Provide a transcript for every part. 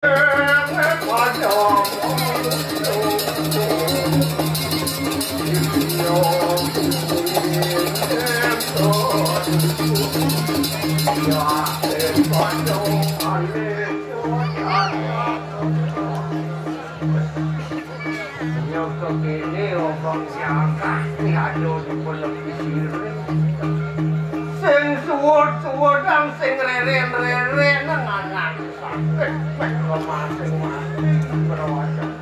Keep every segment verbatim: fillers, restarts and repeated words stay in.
Nyoto kene obong siangkah ni ado di pelek di sirih. Sing suwud-suwudan, sing reren-reren nang anak sakit. Weh, masing-masing berwajah.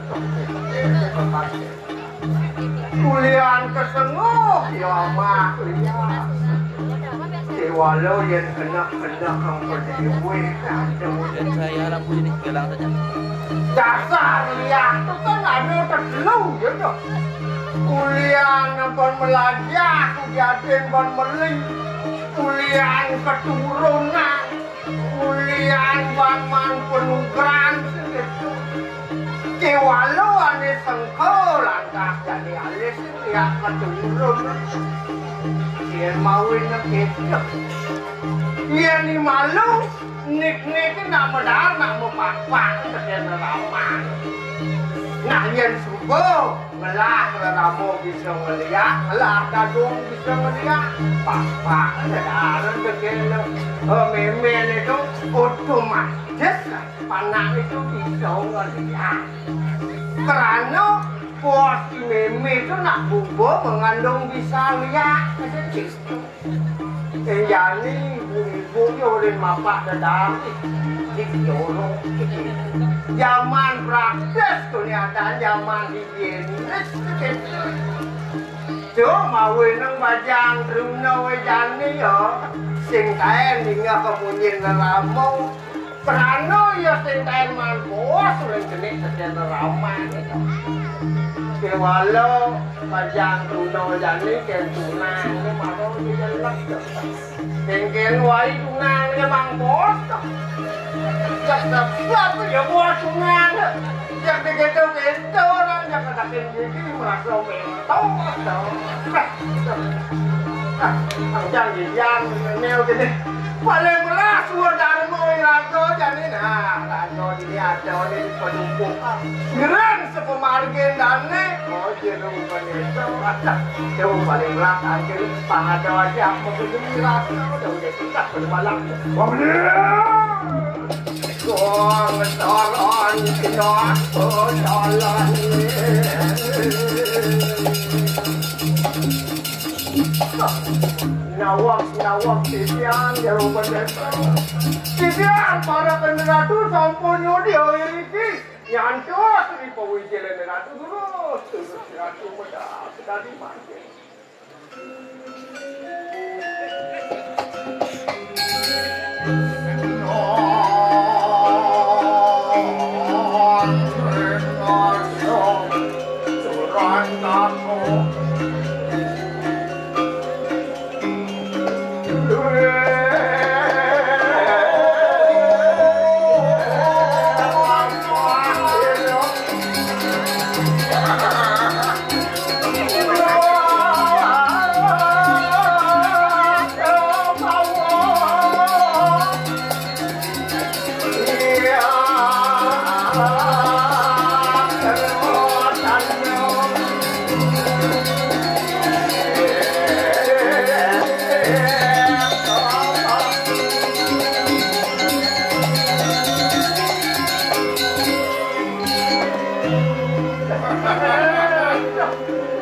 Kulian kesenguh ya mah liya. Kewala yen kena-kena kang pedhiwe. Aduh. Dan saya lampu ini galang saja. Dasar liya tu kan ada telu ya, Dok. Kulian ban melajah, kulian ban meli, kulian keturunan, kulian ban man penugran gitu. Kewala ane sengko lantas jani alis liya keturun. Yen mawin gitu. Yen ni malu, nik-nik nak medal, nak mepak-pak, teken reraman. Nah, yen suba, ngelah rerama bisa ngeliak, ngelah dadung bisa ngeliak, pak-pak, dadaren teken, eh, memen itu otomatis lah, panak itu bisa ngeliak. Kerana pos si meme itu nak buba mengandung bisa liak, kata cik. Enjani ibu-ibu yo ulin mapak dedang, dik jorok. Zaman praktis tu ni ada zaman higienis kecil. Cuma weneng bajang teruna we jani yo, sing kaen ninggal kemunyin lelamo. Prana ya sing kaen man bos ulin jenik teken reraman. Kewala pajang tuna jani ken tunang ni mano dijelek. Kengken wai tunang ni mang bos. Jak sebab ya bos tunang. Jak begitu-begitu orang jak kadakin gigi merasa mentok. Ah, panjang gigian, mel gini. Paling melas gua darmo iraga jani. Nah, raga dini ada ni penumpuk. Ngeran sepemargin dane. Oh, jerung peneso. Jauh paling melas angkil. Pangada aja apa tu demi rasa. Udah, udah, kita berbalang. Wah, bener. Wong salon kena jalan. Nawang, nawang, titian, jauh pendeta. Titian, para penderatu sampun nyudi awiriki. Nyantos, ripawi jalan ratu terus, terus ratu medah, tadi mati.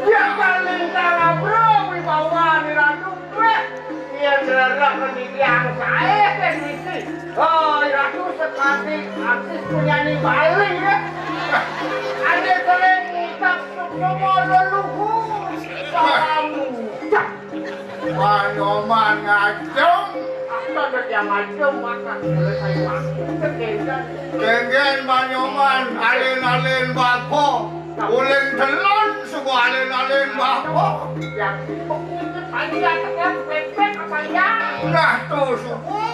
Dia paling kalah bro, wibawa ni Ratu. Weh, yen rereh pendidikan sae kan misi. Oh, Ratu sekali artis penyanyi Bali ya. Ada sering ngucap semua leluhur. Salam ucap. Wah, Nyoman ngajeng. Apa ada yang ngajeng, maka selesai waktu. Ketinggal. Kenggen Manyoman, alin-alin bapa. Uling telon suku alin-alin bapa. Yang sibuk itu tadi ya, tengah pepek apa ya? Nah, tu suku.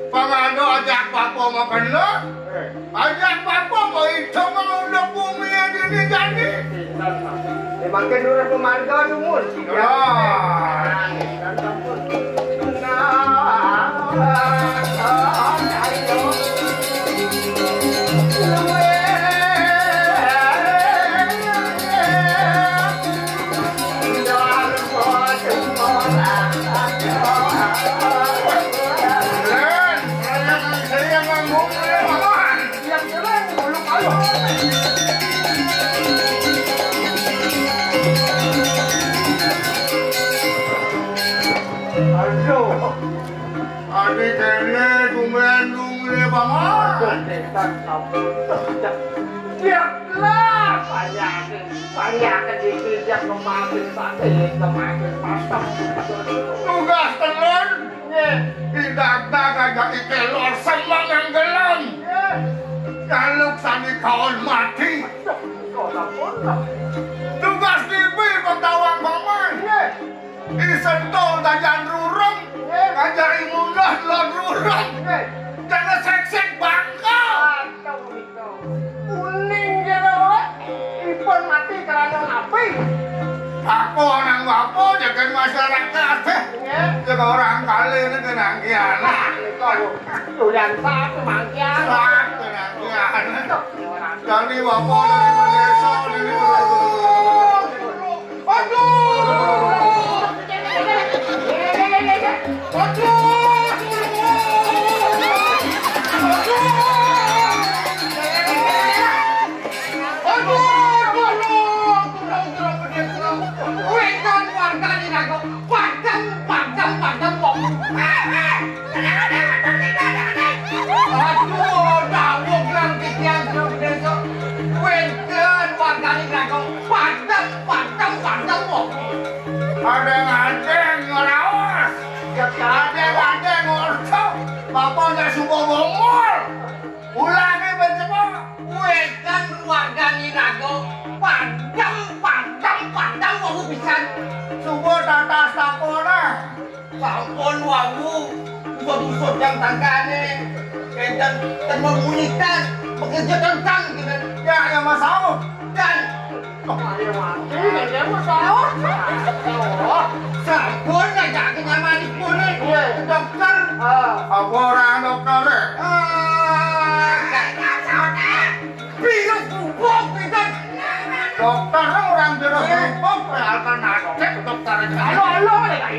Pangano ajak bapa makena. Eh. Ajak bapa mau itu mau udah bumi ini jadi. Memang kan udah pemarga tu mun. Ya. Nah. Nah. Aduh, adi kéné tumben dungé, Paman. Aduh, Détan, ampun. Biarlah, banyak, banyak dikit yang memakai sakit, memakai pasang. Tugas telun, nggih, tidak ada kagak iké lor semeng yang gelem. Nggih. Jaluk sani kaon mati. Aduh, kok ampun. Tugas tibi petawang, Paman. Nggih. Isentul tajan rurung, ngajak imunah lon rurung. Jangan seksek bangka. Aduh, itu. Kuning jero, ipun mati karena api. Aku orang bapu, jaga masyarakat. Nggih. Jaga orang kali ini kenangkian. Nah, itu. Doyan satu mangkian. Satu kenangkian. Itu, orang. Dari bapu, dari desa, dari Aduh! Aduh! Aduh! Aduh! Aduh! Wétan warga Niraga, padang, padang, padang, wong. Aduh, dawuh kang titiang Jero Désa. Wénten wargane Ngrago, padang, padang, padang, wong. Adeng-adeng ngraos. Adeng-adeng ngorta. Bapak nek subuh bongol. Ulange ben cepet. Wénten wargane Ngrago, padang, padang, padang, wong pisan. Subuh tatas tapora. Sampun wau, usut-usut jam tangkane. Enten tenun munitan, pekerja tentang gitu. Ya, ya, Mas Saud. Dan ayo mati, ya, Mas Saud. Oh, sampun ngajakin sama ibu nih. Iya. Dokter. Ah. Apa orang dokter? Ah, kayak Mas Saud, eh. Virus gubuk, pinten? Dokter orang virus gubuk, alternatif dokter itu. Halo, halo, ya, Pak.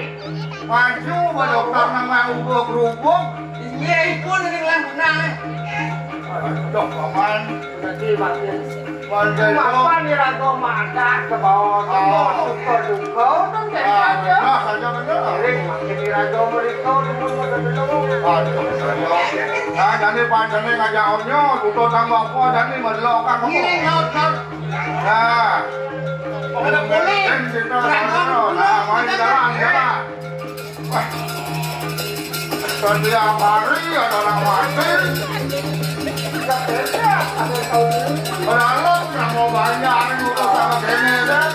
Maju, Pak Dokter, nama ubuk-rubuk. Iya, ibu nih, dengan benar. Aduh, Paman. Jadi, Pak, ya. Paman, nih, Rago, madak, ke bawah, ke bawah, suka duka, kan, kayak gitu. Ah, benar, saja benar. Jadi, makin di Rago, mereka, di mana, mana, mana. Aduh, saya. Nah, jadi pancene ngajak onyo, tutup tambah apa, jadi melok, kan, Ngiring, laut, laut. Nah. Ada boleh. Kan kita, nah, main jalan, jalan. Wah. Setiap hari ada orang mati. Padahal nggak mau banyak, ini urusan begini, deh.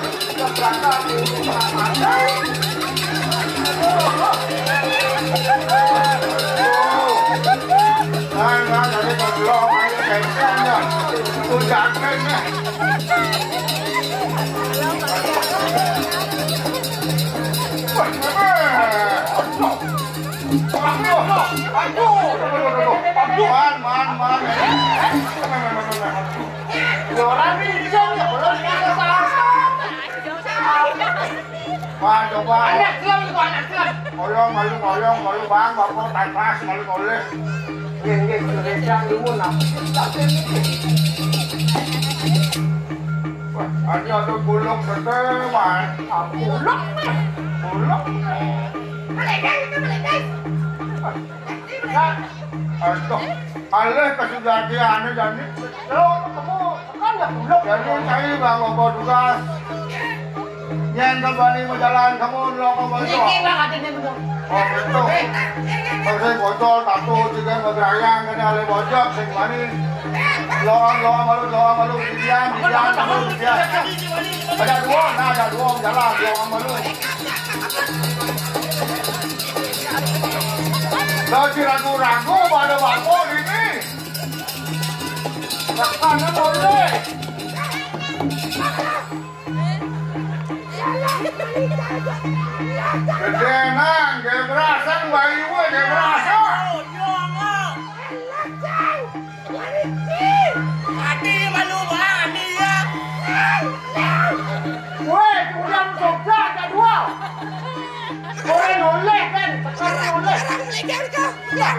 Man, man, man. Ya, orang ini dia, ya, orang ini dia. Wah, coba. Anak siam itu, anak siam. Oyong, oyong, oyong, oyong, Bang, Bapak, tatas, malu, oleh. Nggih, nggih, Indonesia, lu, nah. Wah, ada, ada buluk, betul, Mas. Ah, buluk, Mas. Buluk. Meledai, itu meledai. Nah, aduh, alih ke sudah dia, anu, jadi. Lo, kamu, kan, ya, buluk. Jadi, saya, Bang, Bapak, tugas. Yen kembali mau jalan, kamu dulu apa bocor? Iki, Bang, adine bener. Oh, betul. Terus bocor, satu, tiga, bergerayang, kena oleh bocor, sing mani. Loam, loam, malu, loam, malu, didian, didian, kamu, didian. Ada dua, nah, ada dua, jalan, loam, malu. Lo si ragu-ragu, pada bapor ini. Rekanan boleh. Gedé nang, gedé berasang, bayi gue, gedé berasang. Mati malu bani ya. Weh, udah Jogja ada dua. Orang noleh kan, sekarang noleh. Sekarang melegang kau. Ya.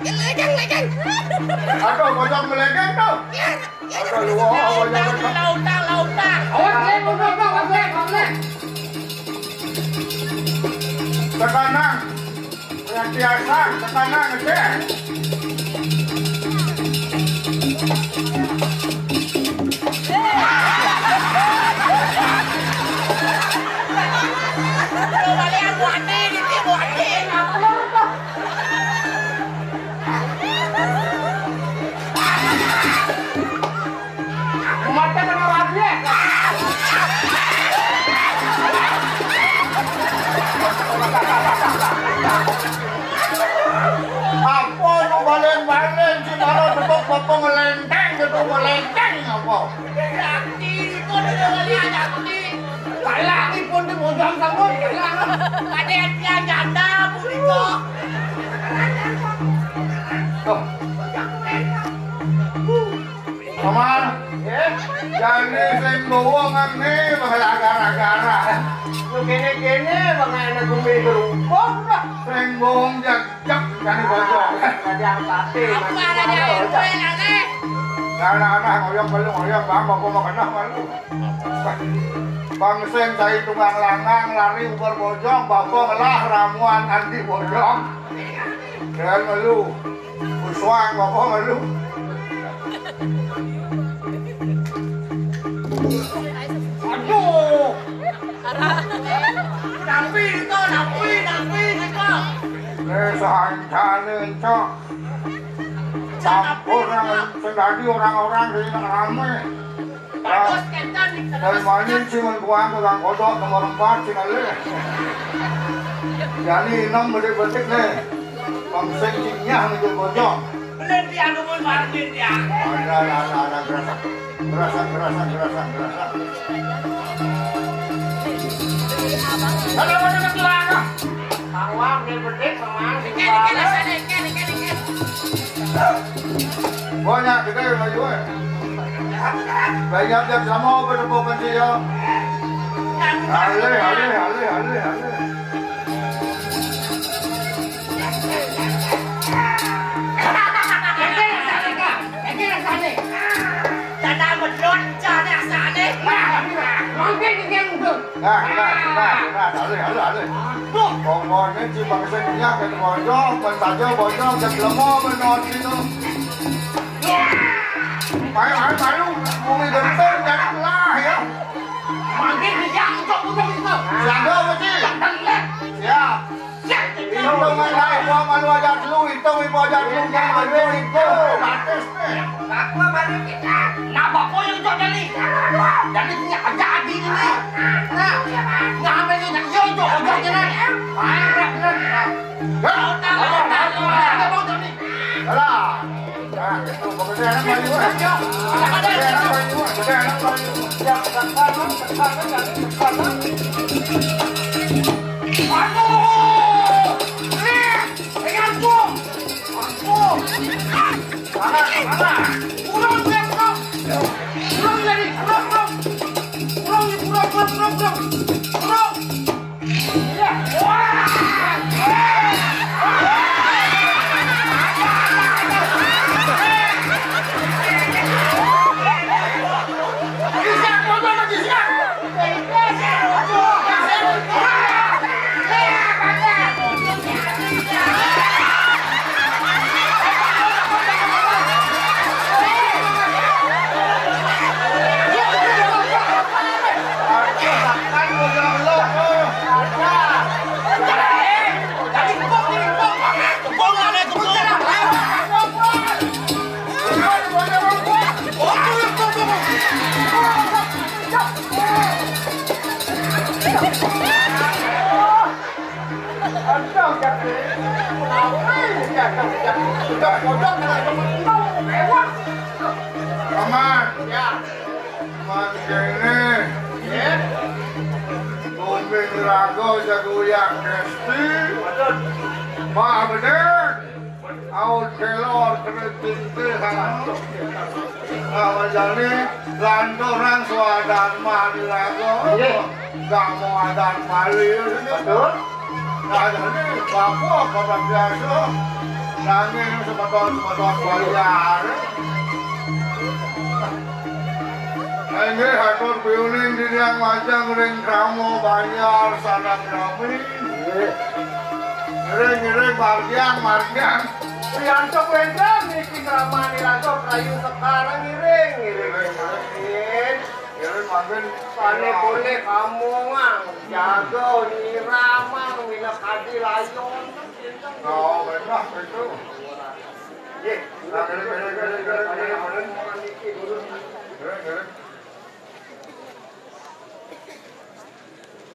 Melegang, melegang. Aduh, bocah melegang tuh. Ya. Aduh, lu, oh, oh, jangan. Lautan, lautan. Awas, Lek, mundur, Bang, awas, Lek, awas, Lek. Tekanang. Yang biasa, tekanang, Cek. Mata kena rabies. Apa nu balen-balen si Mara tepuk bapa ngelenteng gitu, ngelenteng apa? Sakti, itu ada kali sakti. Kalah ni pun di bujang sambut, kalah. Ada yang dia janda pun itu. Oh. Paman, ya, jadi sing bawang ni bakal gara-gara. Lu kene-kene bakal anak gumi berubah dah. Sing bawang jak-jak jadi bojong. Ada yang pati. Apa ada yang kue lagi? Anak-anak ngoyong belum ngoyong bang, bapak mau kena malu. Bang sing saya tunggang langang lari ubar bojong, bapak ngelah ramuan andi bojong. Dan malu. Uswang apa malu? Aduh. Nampi itu, nampi, nampi itu. Eh, sahancane, Cok. Campur orang, sendadi orang-orang di rame. Dari mana sih, men, kuang tukang kodok nomor empat sih kali. Jadi enam betik-betik nih. Bang sing cinyah nih bojong. Bener dia nunggu bareng dia. Ada, ada, ada, ada gerasak. Gerasak, gerasak, gerasak, gerasak. Ada, ada, ada, ada. Bawang dia betik, bawang di kepala. Banyak gede lagi, weh. Banyak dia sama bertepuk pensi ya. Alih, alih, alih, alih, alih. Nah, nah, nah, nah, alih, alih, alih. Pokoknya si bangsa punya ke bojong, mensaja bojong, ke lemo, menor itu. Ayo, ayo, ayo, bumi genting, jangan lah ya. Makin bijak, ucok, ucok itu. Siaga apa sih? Siap. Siap. Hitung, main, main, gua malu aja dulu, hitung, ibu aja dulu, jangan malu, hitung. Batis nih. Aku malu kita. Nah, bapak yang ucok jadi. Jadi punya aja adi ini. Nah, nggak apa ini, yang iya ucok, ucok jalan. Ayo, berat, berat. Hah? Ada mau jadi. Alah. Nah, itu, pokoknya enak, Pak Iwan. Pokoknya enak, Pak Iwan. Pokoknya enak, Pak Iwan. Aduh! Nih, ini aku. Aku. Mana, mana? Kurang, kurang. Kurang jadi, kurang, kurang. Kurang, kurang, kurang, kurang, kurang. Kurang. Paman. Ya. Paman kene. Ya. Kumbing raga jago yang kesti. Betul. Wah, bener. Aun kelor kena tinte, ha. Nah, jane lanturang swadarma di raga. Nggih. Gak mau adat Bali, ya, gitu. Betul. Nah, jadi, bapak pada biasa, nanging semeton-semeton Bali, ya. Inggih, atur piuning titiang majeng ring krama banjar Sanang Rami. Ngiring, ngiring, margiang, margiang. Priyanto Wendra niki kramane raga Prayu Sekar, ngiring, ngiring. Ngiring, ngiring. Ngiring, mangkin. Sane boleh kamongang, jaga nyiramang, minakadi layon. Oh, benar itu. Nggih. Nah, ngiring, ngiring, ngiring, ngiring, ngiring. Ngiring, ngiring.